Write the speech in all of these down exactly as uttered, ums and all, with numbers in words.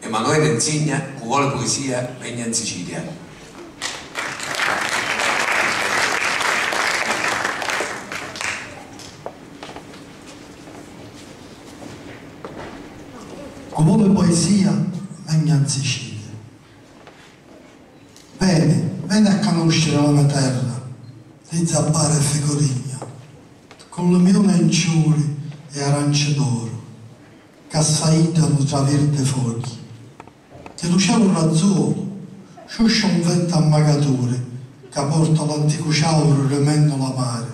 Emanuele Insigna, cu voli puisia, vegna in Sicilia. Cu voli poesia, vegna in Sicilia. Veni, veni a canusciri la me terra di zabbara e ficuligna, cu li miuna e nciuri e aranci d'oru, ca s'aiddanu tra virdi fogli. Di lu celu razzolu sciuscia un ventu a magaturi ca porta l'anticu ciauru rimennu la mari,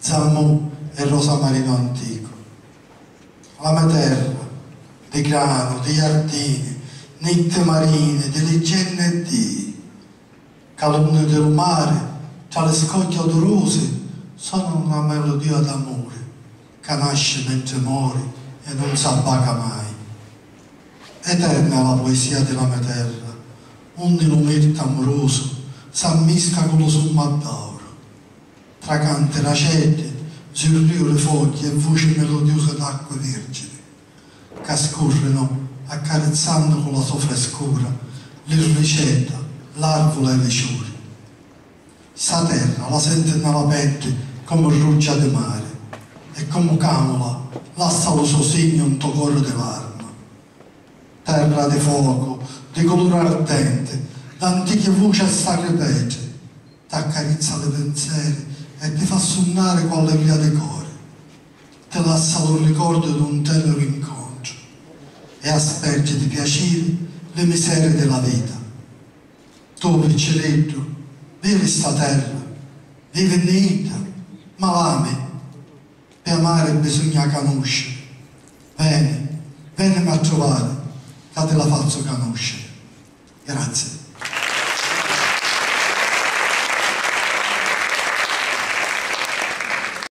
Zammu e rosamarinu anticu. La me terra, di granu, di jardini, nitti marini, di liggenni e dii, ca l'unni di lu mari, tra li scogli odurusi, sona na meludia d'amuri, ca nasci mentri mori e nun s'abbaca mai. Eterna è la puesia di la me terra, unni lu mirtu amurusu s'ammisca cu lu summu add'auru. Tra canti d'aceddi, zurriu di fogli e vuci meludiusi d'acqui virgini, ca scurrinu, accarizzannu cu la so frescura li rricedda, l'arvula e li ciuri. Ssa terra la senti nna la peddi comu ruggia di mari e comu càmula lassa lu so signu nto coru di l'arma. Terra di focu, di culuri ardenti, d'antichi vuci e sacri petri, t'accarizza li pinseri e ti fa sunnari cu alligria di cori. Ti lassa lu ricordu d'un tènniru incontru e aspergi di piaciri li miseri di la vita. Tu, picciriddu, vivi sta terra, vivi nni idda, ma l'ami. Pi amari bisugna canusciri. Veni, venimi a truvari, ca ti la fazzu canusciri. Grazie.